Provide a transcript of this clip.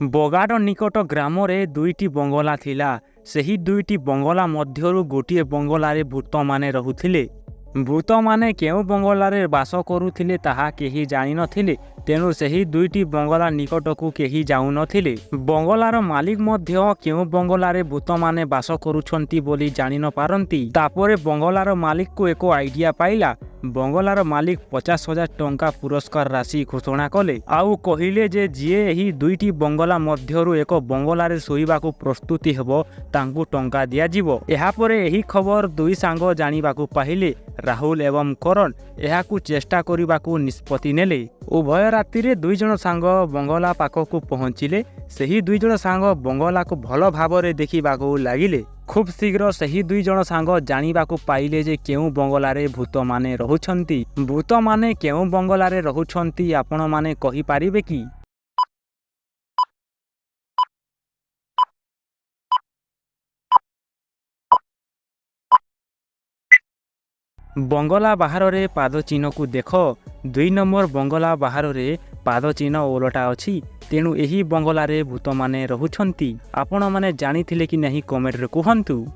ବଗାଡ଼ ନିକଟ ଗ୍ରାମରେ ଦୁଇଟି ବଙ୍ଗଳା ଥିଲା। ସେହି ଦୁଇଟି ବଙ୍ଗଳା ମଧ୍ୟରୁ ଗୋଟିଏ ବଙ୍ଗଳାରେ ଭୂତମାନେ ରହୁଥିଲେ। ଭୂତମାନେ କେଉଁ ବଙ୍ଗଳାରେ ବାସ କରୁଥିଲେ ତାହା କେହି ଜାଣିନଥିଲେ, ତେଣୁ ସେହି ଦୁଇଟି ବଙ୍ଗଳା ନିକଟକୁ କେହି ଯାଉନଥିଲେ। ବଙ୍ଗଳାର ମାଲିକ ମଧ୍ୟ କେଉଁ ବଙ୍ଗଳାରେ ଭୂତମାନେ ବାସ କରୁଛନ୍ତି ବୋଲି ଜାଣିନପାରନ୍ତି। ତାପରେ ବଙ୍ଗଳାର ମାଲିକକୁ ଏକ ଆଇଡିଆ ପାଇଲା। ବଙ୍ଗଳାର ମାଲିକ 50,000 ଟଙ୍କା ପୁରସ୍କାର ରାଶି ଘୋଷଣା କଲେ ଆଉ କହିଲେ ଯେ ଯିଏ ଏହି ଦୁଇଟି ବଙ୍ଗଳା ମଧ୍ୟରୁ ଏକ ବଙ୍ଗଳାରେ ଶୋଇବାକୁ ପ୍ରସ୍ତୁତି ହେବ ତାଙ୍କୁ ଟଙ୍କା ଦିଆଯିବ। ଏହାପରେ ଏହି ଖବର ଦୁଇ ସାଙ୍ଗ ଜାଣିବାକୁ ପାଇଲେ। ରାହୁଲ ଏବଂ କରଣ ଏହାକୁ ଚେଷ୍ଟା କରିବାକୁ ନିଷ୍ପତ୍ତି ନେଲେ। ଉଭୟ ରାତିରେ ଦୁଇଜଣ ସାଙ୍ଗ ବଙ୍ଗଳା ପାଖକୁ ପହଞ୍ଚିଲେ। ସେହି ଦୁଇଜଣ ସାଙ୍ଗ ବଙ୍ଗଳାକୁ ଭଲ ଭାବରେ ଦେଖିବାକୁ ଲାଗିଲେ। ଖୁବ୍ ଶୀଘ୍ର ସେହି ଦୁଇଜଣ ସାଙ୍ଗ ଜାଣିବାକୁ ପାଇଲେ ଯେ କେଉଁ ବଙ୍ଗଳାରେ ଭୂତମାନେ ରହୁଛନ୍ତି। ଭୂତମାନେ କେଉଁ ବଙ୍ଗଳାରେ ରହୁଛନ୍ତି ଆପଣମାନେ କହିପାରିବେ କି? ବଙ୍ଗଳା ବାହାରରେ ପାଦଚିହ୍ନକୁ ଦେଖ। 2 ନମ୍ବର ବଙ୍ଗଳା ବାହାରରେ ପାଦଚିହ୍ନ ଓଲଟା ଅଛି, ତେଣୁ ଏହି ବଙ୍ଗଳାରେ ଭୂତମାନେ ରହୁଛନ୍ତି। ଆପଣମାନେ ଜାଣିଥିଲେ କି ନାହିଁ କମେଣ୍ଟରେ କୁହନ୍ତୁ।